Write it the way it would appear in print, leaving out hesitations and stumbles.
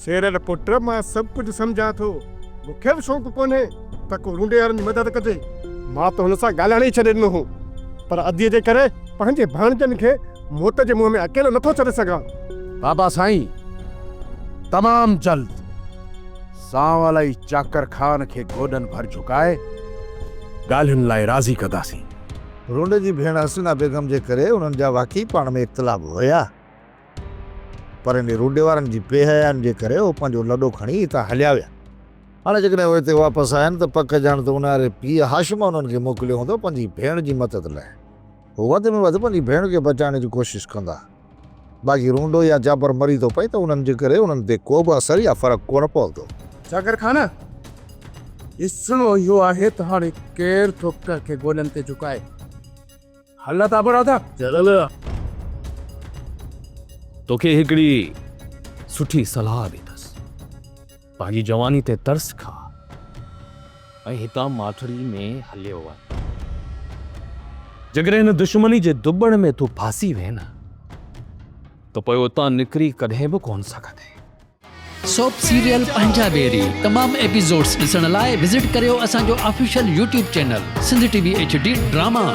Cyril پٽ، مان سڀ ڪجهه سمجهان ٿو. مون کي به شوق ڪونهي ته ڪو رونڊي وارن جي مدد ڪجي. مان ته هن سان ڳالهائڻ ئي ڇڏي ڏنو هو، پر اديء جي ڪري پنهنجي ڀاڻيجن کي موت جي منهن ۾ اڪيلو نٿو ڇڏي سگهان. بابا سائين، تمام جلد سانول ۽ چاڪر خان کي گوڏن ڀر جهڪائي ڳالهين لاء راضي ڪنداسين. رونڊي جي ڀيڻ حسينه بيگم جي ڪري انهن جا واقعي پاڻ ۾ اختلاف هيا. پر انهي روڊي وارن جي بي حيائين جي ڪري هو پنهنجو لڏو کڻي هتان هليا ويا. هاڻي جيڪڏهن هو هتي واپس آيا آهن ته پڪ ڄاڻ ته اونهاري پيء هاشم انهن کي موڪليو هوندو پنهنجي ڀيڻ جي مدد لاء. هو وڌ ۾ وڌ پنهنجي ڀيڻ کي بچائڻ جي ڪوشش ڪندا. باقي رونڊو يا جابر مري ٿو پئي ته انهن جي ڪري انهن تي ڪو به اثر يا فرق ڪونه پوندو. چاڪر خان، ڏسڻو اهو آهي ته هاڻي ڪير ٿو ڪنهن کي گوڏن تي جهڪائي. هل ته ابو جلل توکي هڪڙي سٺي صلاح ڏيندس. پنهنجي جواني تي ترس کا ۽ هتان ماٿري ۾ هليو وڃ. جيڪڏهن هن دشمني جي دٻڻ ۾ تون ڦاسي وئين نه ته پوء اتان نڪري ڪڏهن به ڪونه سگهندين. سوپ سيريل پنهنجا ويري تمام ايپيسوڊس ڏسڻ لاء وزٽ ڪريو اسان جو official YouTube channel Sindh T V H D drama.